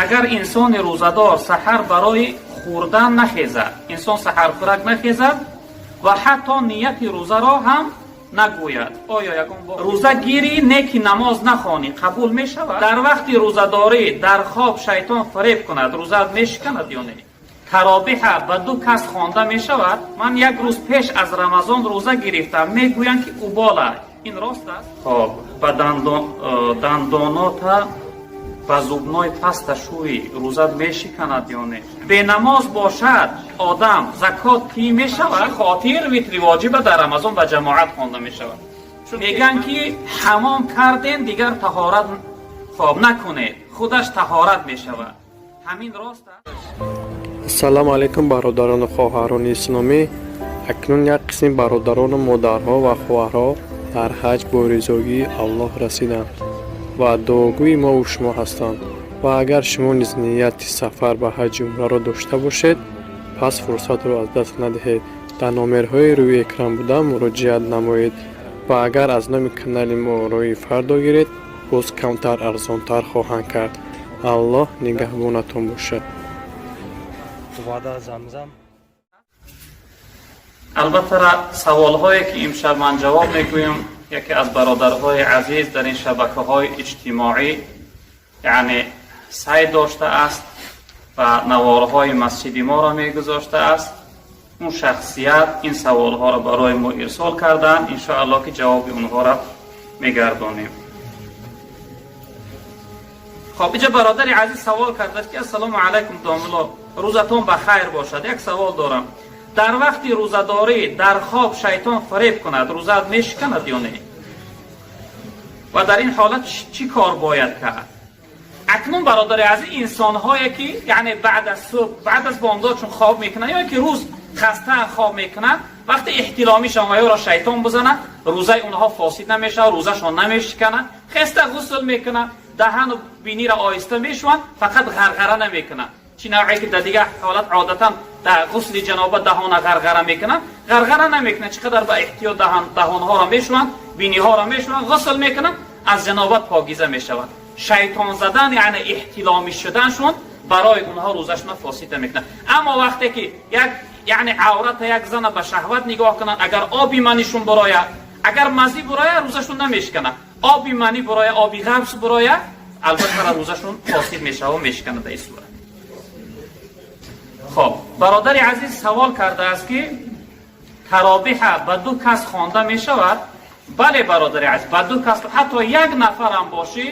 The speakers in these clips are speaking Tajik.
Агар инсони рӯзадор саҳар барои хӯрдан нахезад, инсон саҳархӯрак нахезад ва ҳатто нияти рӯзаро ҳам нагӯяд, оё ягон рӯза гирӣ, не ки намоз нахонӣ, қабул мешавад? Дар вақти рӯзадорӣ дар хоб шайтон фареб кунад, рӯзаат мешиканад ё не? Таровиҳа ба ду кас хонда мешавад? Ман як рӯз пеш аз Рамазон рӯза гирифтам, мегӯянд, ки убола, ин рост аст? Хоб, ба дандонота ба зубной паста шӯӣ, рӯзат мешиканад ё не? Бенамоз бошад одам, закот кӣ мешавад? Хотир витри воҷиба дар Рамазон ба ҷамоат хонда мешавад. Мегӯянд, ки ҳамом кардем, дигар таҳорат хоб накунед, худаш таҳорат мешавад, ҳамин рост аст? Ассалому алайкум, бародарону хоҳарони исломӣ. Акнун як қисми бародарону модарҳо ва хоҳарҳо дар ҳаҷ бо ризогии Аллоҳ расиданд ва дуогӯи мову шумо ҳастанд. Ва агар шумо низ нияти сафар ба ҳаҷи умраро дошта бошед, пас фурсатро аз даст надиҳед, дар номерҳои рӯи экран буда муроҷиат намоед ва агар аз номи канали мо роҳи фардо гиред, боз камтар арзонтар хоҳанд кард. Аллоҳ нигаҳбонатон бошад. Вода Замзам. Албатта, саволҳое, ки имшаб ман ҷавоб мегӯям, яке аз бародарҳои азиз дар ин шабакаҳои иҷтимоӣ, яъне, сай доштааст ва наворҳои масҷиди моро мегузоштааст. Он шахсият ин саволҳоро барои мо ирсол карданд. Иншоаллоҳ, ки ҷавоби онҳоро мегардонем. Хоб, иҷа бародари азиз савол кардааст, ки: «Ассалому алайкум, домулло, рӯзатон ба хайр бошад. Як савол дорам: дар вақти рӯзадорӣ дар хоб шайтон фареб кунад, рӯзаат мешиканад ё не? Ва дар ин ҳолат чӣ кор бояд кард?» Акнун, бародари азиз, инсонҳое, ки, яъне, баъд аз субҳ, баъд аз бомдод чун хоб мекунанд ё ки рӯз хастаан, хоб мекунанд, вақте эҳтиломишон ва ёро шайтон бизанад, рӯзаи онҳо фосид намешавад, рӯзашон намешиканад. Хеста ғусл мекунанд, даҳану биниро оҳиста мешӯянд, фақат ғарғара намекунанд. Чӣ навъе ки дар дигар ҳолат одатан дар ғусли ҷаноба даҳона ғарғара мекунанд, ғарғара намекунанд. Чӣ қадар ба эҳтиёт даҳонҳоро мешӯянд, биниҳоро мешӯянд, ғусл мекунанд, аз ҷанобат покиза мешаванд. Шайтон задан, яъне эҳтиломӣ шуданшон, барои онҳо рӯзашона фосид намекунад. Аммо вақте ки як, яъне, аврата як зана ба шаҳват нигоҳ кунанд, агар оби манишон бурояд, агар мазӣ бурояд, рӯзашон намешиканад. Оби манӣ бурояд, оби ғафс бурояд, албатта, рӯзашон фосид мешавад ва мешиканад дар ин сурат. Хоб, бародари азиз савол кардааст, ки таровиҳа ба ду кас хонда мешавад? Бале, бародари азиз, ба ду кас, ҳатто як нафарам бошӣ,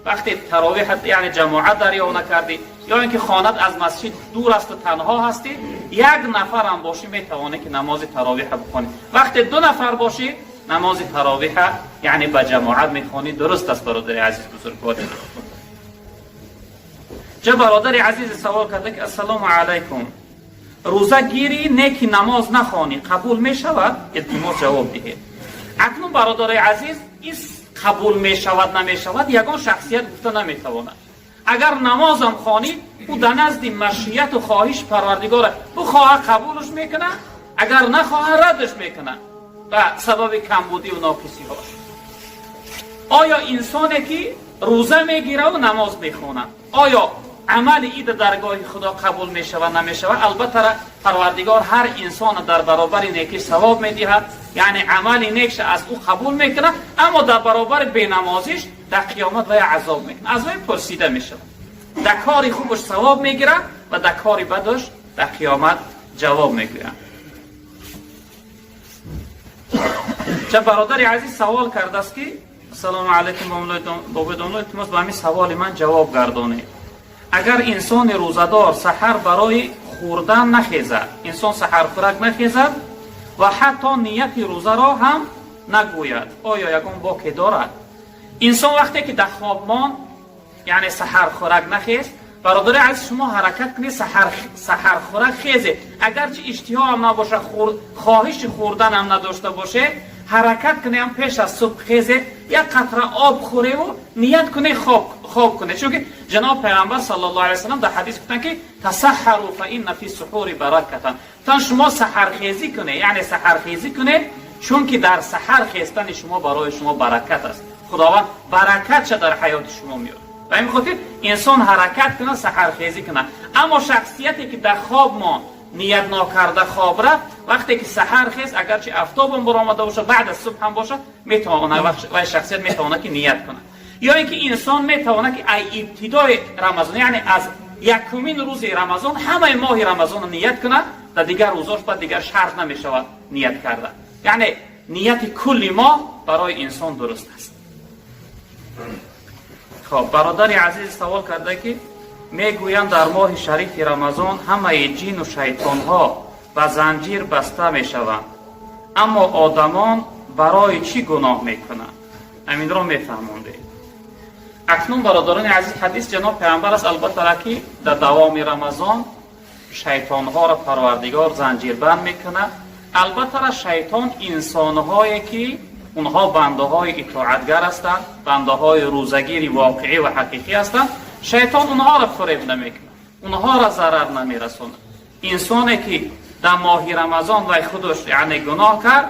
вақте таровиҳ, яъне, ҷамоат дарёфт накардӣ ё ин ки хонат аз масҷид дур асту танҳо ҳастӣ, як нафарам бошӣ, метавонӣ, ки намози таровиҳа бихонӣ. Вақте ду нафар бошӣ, намози таровиҳа, яъне, ба ҷамоат мехонӣ. Дуруст аст, бародари азиз, бузургвори. Ҷа бародари азиз савол карда, ки: «Ассалому алайкум, рӯза гирӣ, не ки намоз нахонӣ, қабул мешавад? Илтимос, ҷавоб диҳед». Акнун, бародари азиз, ис қабул мешавад, намешавад, ягон шахсият гуфта наметавонад. Агар намозам хонӣ, ӯ дар назди машияту хоҳиши Парвардигора, ӯ хоҳа, қабулш мекунад, агар нахоҳа, раддаш мекунад ба сабаби камбудию ноқисиҳош. Оё инсоне, ки рӯза мегираву намоз мехонад, оё амали ида даргоҳи Худо қабул мешавад, намешавад? Албатта, Парвардигор ҳар инсона дар баробари некиш савоб медиҳад, яъне амали некша аз ӯ қабул мекунад, аммо дар баробари бенамозиш дар қиёмат вай азоб мекунад, аз вай пурсида мешавад. Дар кори хубаш савоб мегирад ва дар кори бадаш дар қиёмат ҷавоб мегӯяд. Ча бародари азиз савол кардааст, ки: «Ассалому алайкум, бобои домло, илтимос, ба ҳамин саволи ман ҷавоб гардонед. Агар инсони рӯзадор саҳар барои хӯрдан нахезад, инсон саҳархӯрак нахезад ва ҳатто нияти рӯзаро ҳам нагӯяд, оё ягон боке дорад?» Инсон вақте ки дар хоб монд, яъне саҳархӯрак нахест, бародари азиз, шумо ҳаракат кунед, саҳархӯрак хезед. Агарчи иштиҳоам набошад, хоҳиши хӯрданам надошта бошед, ҳаракат кунем, пеш аз субҳ хезе, як қатра об хӯреву ният куне, хоб куне. Чунки ҷаноб Пайғамбар саллаллоҳу алайҳи васаллам дар ҳадис гуфтанд, ки: «تسحروا فإن في السحور بركة». Тан шумо саҳархезӣ куне, яъне саҳархезӣ кунед, чунки дар саҳар хестани шумо барои шумо баракат аст. Худованд баракатша дар ҳаёти шумо меорад. Ба ҳамин хотир инсон ҳаракат кунад, саҳархезӣ кунад. Аммо шахсияте ки дар хоб монд, ният нокарда хоб рафт, вақте ки саҳар хез, агарчи афтобам баромада бошад, баъд аз субҳ ҳам бошад, метавонад, вай шахсият метавонад ки ният кунад. Ё ин ки инсон метавонад ки ай ибтидои Рамазон, яъне аз якумин рӯзи Рамазон, ҳамаи моҳи Рамазонро ният кунад, дар дигар рӯзош баъд дигар шарт намешавад ният карда. Яъне нияти кулли моҳ барои инсон дуруст аст. Хоб, бародари азиз савол карда ки мегӯянд, дар моҳи шарифи Рамазон ҳамаи ҷину шайтонҳо ба занҷир баста мешаванд, аммо одамон барои чӣ гуноҳ мекунанд? Ҳаминро мефаҳмондед. Акнун, бародарони азиз, ҳадис ҷаноб Паямбар аст, албатта, ки дар давоми Рамазон шайтонҳоро Парвардигор занҷирбанд мекунад. Албатта, шайтон инсонҳое ки онҳо бандаҳои итоатгар ҳастанд, бандаҳои рӯзагири воқеӣ ва ҳақиқӣ ҳастанд, шайтон онҳоро фуреб намекунад, онҳоро зарар намерасонад. Инсоне ки дар моҳи Рамазон вай худаш, яъне, гуноҳ кард,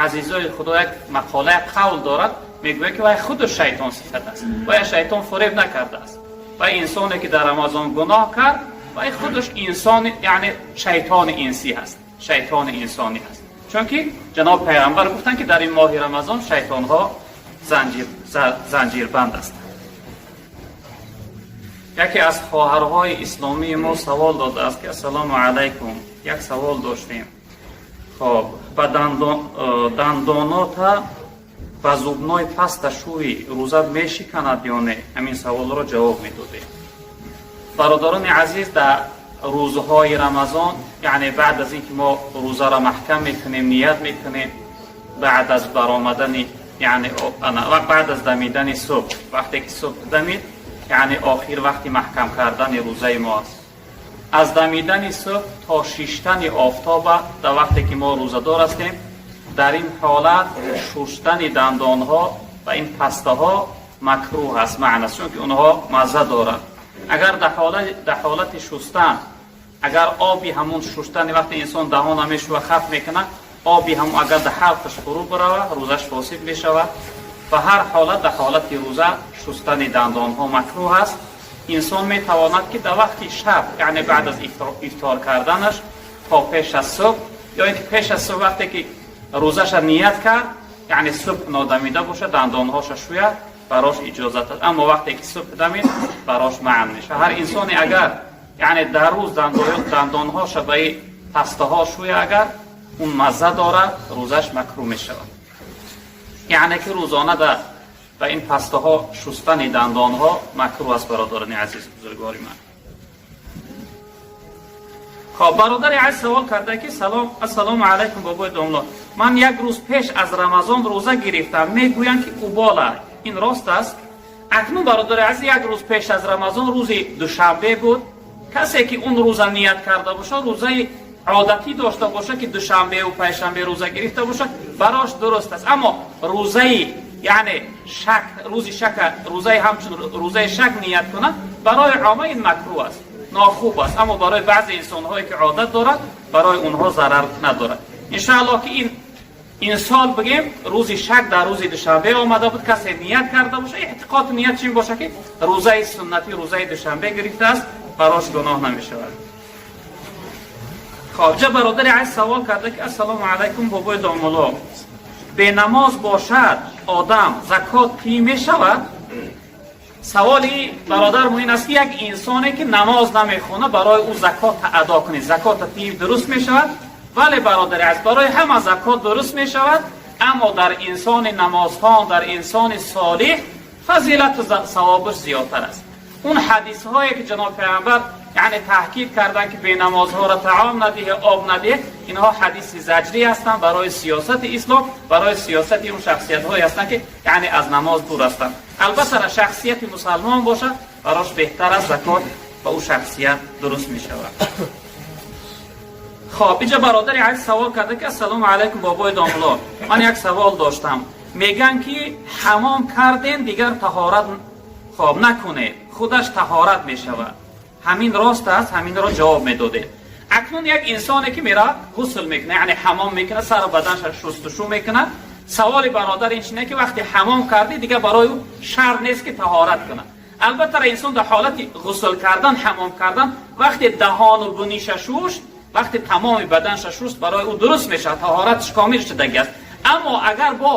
азизои Худо, як мақола, қавл дорад, мегӯяд ки вай худаш шайтон сифат аст, вай шайтон фуреб накардааст. Ва инсоне ки дар Рамазон гуноҳ кард, вай худаш инсон, яъне шайтони инсӣ ҳаст, шайтони инсонӣ ҳаст, чунки ҷаноб Пайғамбар гуфтанд ки дар ин моҳи Рамазон шайтонҳо занҷирбанд ҳастанд. Яке аз хоҳарҳои исломии мо савол додааст ки ассалому алайкум, як савол доштем. Хоб, ба дандонота ба зубной паста шӯи, рӯзат мешиканад ё не? Ҳамин саволро ҷавоб медодем. Бародарони азиз, дар рӯзҳои Рамазон, яъне баъд аз ин ки мо рӯзаро маҳкам мекунем, ният мекунем, баъд аз баромадани, яъне баъд аз дамидани субҳ, вақте ки субҳ дамид, яъне охир вақти маҳкам кардани рӯзаи мо аст. Аз дамидани субҳ то шиштани офтоба, дар вақте ки мо рӯзадор ҳастем, дар ин ҳолат шуштани дандонҳо ва ин пастаҳо макрӯҳ аст, манъ аст, чунки онҳо мазза доранд. Агар дар ҳолати шустан, агар оби ҳамун шуштани, вақте инсон даҳона мешува, хаф мекунад, оби ҳамун агар дар ҳалқаш фурӯ барава, рӯзаш фосид мешавад. Ба ҳар ҳолат, дар ҳолати рӯза шустани дандонҳо макрӯҳ аст. Инсон метавонад ки дар вақти шаб, яъне баъд аз ифтор карданаш то пеш аз субҳ, ё ин ки пеш аз субҳ, вақте ки рӯзаша ният кард, яъне субҳ нодамида бошад, дандонҳоша шӯяд, барош иҷозат аст. Аммо вақте ки субҳ дамид, барош манъ мешавад. Ҳар инсоне агар, яъне, дар рӯз дандонҳоша ба пастаҳо шӯя, агар он мазза дорад, рӯзаш макрӯҳ мешавад. Яъне ки рӯзона да ба ин пастаҳо шустани дандонҳо макрӯҳ аст, бародарони азиз, бузургвори ман. Хоб, бародари азиз савол карда ки салом, ассалому алайкум, бобои домло, ман як рӯз пеш аз Рамазон рӯза гирифтам, мегӯянд ки убола, ин рост аст? Акнун, бародари азиз, як рӯз пеш аз Рамазон, рӯзи душанбе буд. Касе ки он рӯза ният карда бошад, рӯзаи одатӣ дошта бошад, ки душанбеву панҷшанбе рӯза гирифта бошад, барош дуруст аст. Аммо рӯзаи, яъне, шак, рӯзи шака, рӯзаи ҳамчун рӯзаи шак ният кунад, барои омма ин макрӯҳ аст, нохуб аст. Аммо барои баъзе инсонҳое ки одат дорад, барои онҳо зарар надорад. Иншааллоҳ ки ин сол, бигем, рӯзи шак дар рӯзи душанбе омада буд, касе ният карда бошад, эътиқоду ният чин бошад ки рӯзаи суннатӣ, рӯзаи душанбе гирифтааст, барош гуноҳ намешавад. Хоб, ҷа бародари азиз савол карда ки ассалому алайкум, бобои домулло, бенамоз бошад одам, закот кӣ мешавад? Саволи бародар муин аст ки як инсоне ки намоз намехонад, барои ӯ закот адо кунед, закота тииб дуруст мешавад? Вале, бародари азиз, барои ҳама закот дуруст мешавад, аммо дар инсони намозхон, дар инсони солиҳ фазилату савобаш зиёдтар аст. Он ҳадисҳое ки ҷаноб Пайғамбар, яъне, таҳкид карданд ки бенамозҳоро таом надиҳе, об надиҳе, инҳо ҳадиси заҷрӣ ҳастанд барои сиёсати ислом, барои сиёсати он шахсиятҳое ҳастанд ки, яъне, аз намоз дур ҳастанд. Албатта, шахсияти мусалмон бошад, барош беҳтар аст, закот ба ӯ шахсият дуруст мешавад. Хоб, инҷа бародари азиз савол карда ки ассалому алайкум, бобои домулло, ман як савол доштам. Мегӯянд ки ҳамом кардем, дигар таҳорат, хоб, накунед, худаш таҳорат мешавад. Ҳамин рост аст? Ҳаминро ҷавоб медодед. Акнун як инсоне ки мера ғусл мекунад, яъне ҳамом мекунад, сару баданша шустушу мекунад, саволи бародар ин чине ки вақте ҳамом кардӣ, дигар барои ӯ шарт нест ки таҳорат кунад. Албатта инсон дар ҳолати ғусл кардан, ҳамом кардан, вақте даҳону буниша шушт, вақте тамоми баданша шуст, барои ӯ дуруст мешавад, таҳораташ комил шудагӣ аст. Аммо агар бо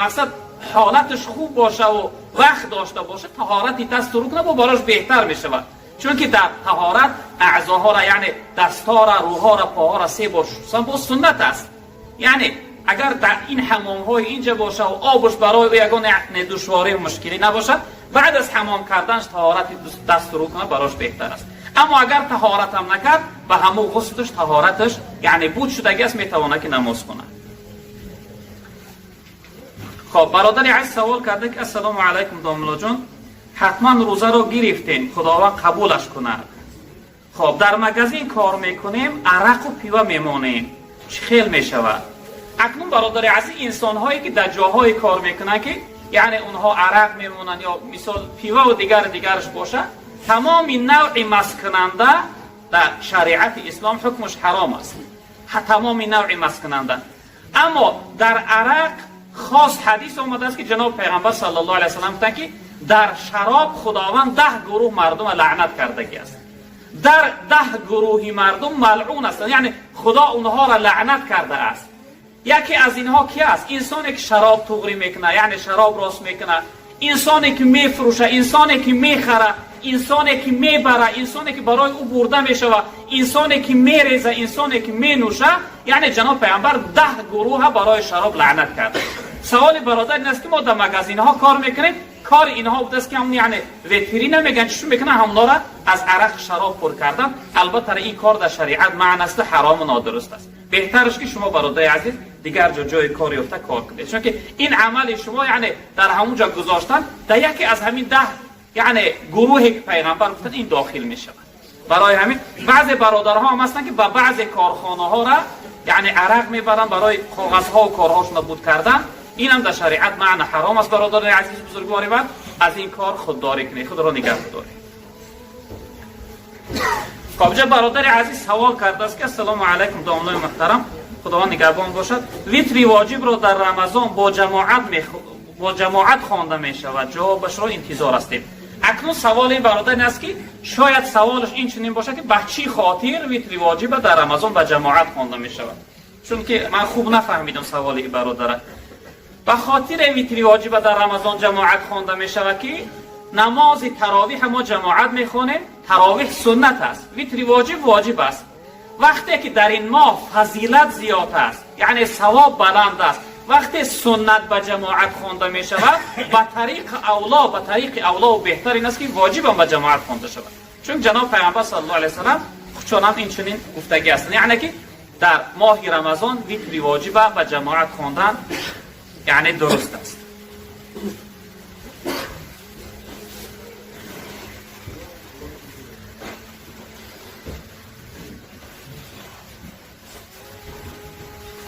мақсад ҳолаташ хуб боша ва вақт дошта боша, таҳорати даст рӯ кунад, бо барош беҳтар мешавад. Чунки дар таҳорат аъзоҳоро, яъне дастҳоро, рӯҳоро, поҳоро се бор шустан боз суннат аст. Яъне агар дар ин ҳамомҳои инҷа боша ва обаш барои ӯ ягон душворӣ ва мушкилӣ набошад, баъд аз ҳамом карданаш таҳорати даст рӯ кунад, барош беҳтар аст. Аммо агар таҳорат ҳам накард, ба ҳамон ғуслаш таҳораташ яъне буд шудагӣ аст, метавонад ки намоз кунад. Хоб, бародари азиз савол карда ки ассалому алайкум домуллоҷон, ҳатман рӯзаро гирифтем, Худованд қабулаш кунад. Хоб, дар магазин кор мекунем, арақу пива мемонем, чӣ хел мешавад? Акнун бародари азиз, инсонҳое ки дар ҷоҳое кор мекунанд ки яъне онҳо арақ мемонанд ё мисол пиваву дигар дигараш бошад, тамоми навъи масткунанда дар шариати ислом ҳукмаш ҳаром аст. Тамоми навъи масткунанда. Аммо дар арақ хос ҳадис омадааст ки ҷаноби пайғамбар саллаллоҳу алайҳи васаллам гуфтанд ки дар шароб Худованд 10 гурӯҳ мардума лаънат кардагӣ аст. Дар 10 гурӯҳи мардум малъун ҳастанд, яъне Худо онҳоро лаънат кардааст. Яке аз инҳо ки аст? Инсоне ки шароб туғрӣ мекунад, яъне шароб рост мекунад, инсоне ки мефурӯша, инсоне ки мехара, инсоне ки мебара, инсоне ки барои ӯ бурда мешавад, инсоне ки мереза, инсоне ки менӯша. Яъне ҷаноб пайғамбар 10 гурӯҳа барои шароб лаънат кард. Саволи бародар ин аст ки мо дар магазинҳо кор мекунем, кори инҳо будааст ки ҳамн яъне ветерина мегӯянд, чӣ мекунанд, ҳамонҳоро аз арақ шароб пур кардан. Албатта ин кор дар шариат маън аст, ҳарому нодуруст аст. Беҳтараш ки шумо бародари азиз дигар ҷо ҷои кор ёфта кор кунед, чунки ин амали шумо яъне дар ҳамон ҷо гузоштан дар яке аз ҳамин 10 яъне гурӯҳе ки пайғамбар гуфтанд ин дохил мешавад. Барои ҳамин баъзе бародарҳо ҳам ҳастанд ки ба баъзе корхонаҳоро яъне арақ мебаранд барои коғазҳо ва корҳошонро буд кардан. Инам дар шариат маъна ҳаром аст. Бародарони азиз бузургвори ман, аз ин кор худдорӣ кунед, худро нигаҳ доред. Хоб, ҷа бародари азиз савол кардааст ки ассалому алайкум домлои муҳтарам, Худованд нигаҳбон бошад. Витри воҷибро дар Рамазон бо ҷамоат хонда мешавад, ҷавобашро интизор ҳастем. Акнун саволи ин бародар ин аст ки шояд саволаш ин чунин бошад ки ба чӣ хотир витри воҷиба дар Рамазон ба ҷамоат хонда мешавад, чунки ман хуб нафаҳмидам саволи ин бародара. Ба хотири витри воҷиба дар Рамазон ҷамоат хонда мешавад ки намози таровиҳ мо ҷамоат мехонем, таровиҳ суннат аст, витри воҷиб воҷиб аст. Вақте ки дар ин моҳ фазилат зиёд аст, яъне савоб баланд аст, вақте суннат ба ҷамоат хонда мешавад, ба тариқи авло, ба тариқи авло беҳтар ин аст ки воҷибам ба ҷамоат хонда шавад. Чун ҷаноб пайғамбар саллаллоҳу алайҳи васаллам худшонам ин чунин гуфтагӣ ҳастанд, яъне ки дар моҳи Рамазон витри воҷиба ба ҷамоат хондан яъне дуруст аст.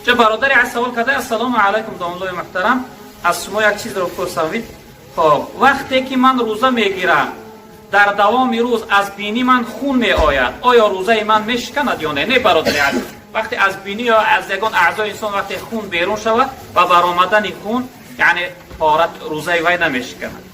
Ча бародари аз савол карда ассалому алайкум домлои муҳтарам, аз шумо як чизро пурсам. Хоб, вақте ки ман рӯза мегирам, дар давоми рӯз аз бинӣ ман хун меояд, оё рӯзаи ман мешиканад ё не? Не бародари азиз, вақте аз бинӣ ё аз ягон аъзои инсон вақте хун берун шавад, ба баромадани хун яъне таҳорат рӯзаи вай намешиканад.